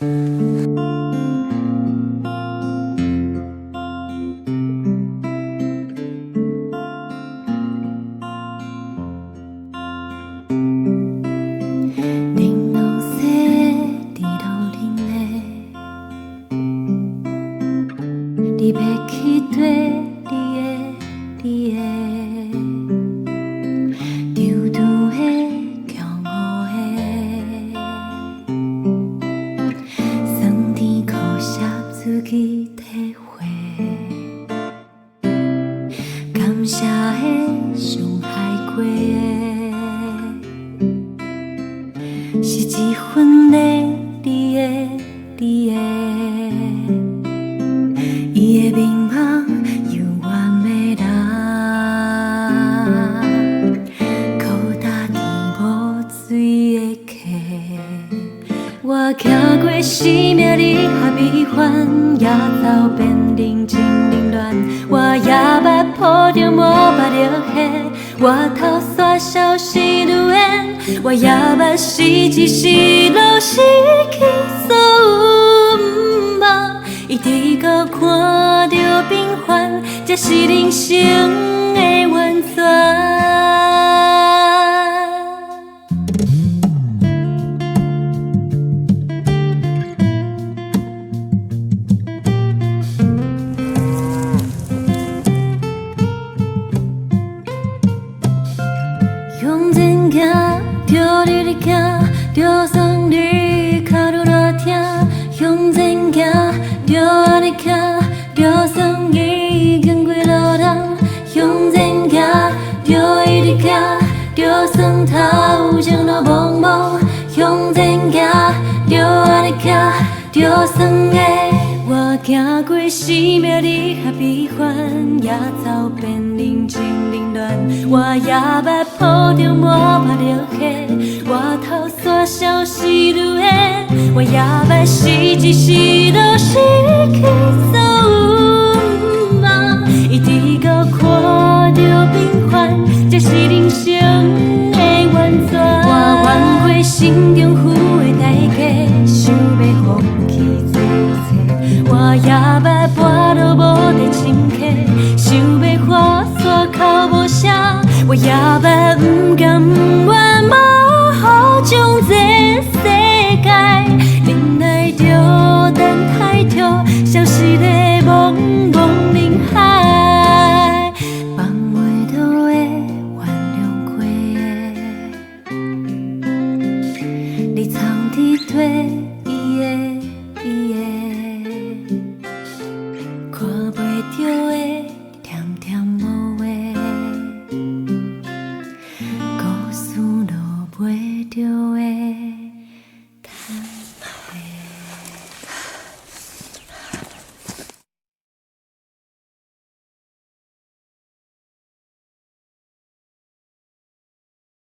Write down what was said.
恁攏說佇路恁的，你欲去綴你的，你的，長長的，強烏的，酸甜苦澀自己體會，感謝的傷害過的。是一份的你的你的，伊的面目猶原的人，苦焦甜無水的溪。我行過生命離合悲歡，也走遍寧靜冷暖。我也捌抱著無捌落下，我頭煞消失如煙。我也捌是一是落，失去所有毋望，一直到看著平凡，才是人生的源泉。向前行，著直直行，就算你跤愈偌疼。向前行，著按呢行，就算已經歸路人。向前行，著一直行，就算頭前路茫茫。向前行，著按呢行，就算會。我行過生命離合悲歡，也走遍寧靜冷暖。我也捌抱著無捌落下，我頭煞消失如煙。我也捌是一是落，失去所有毋望，一直到看著平凡，才是人生。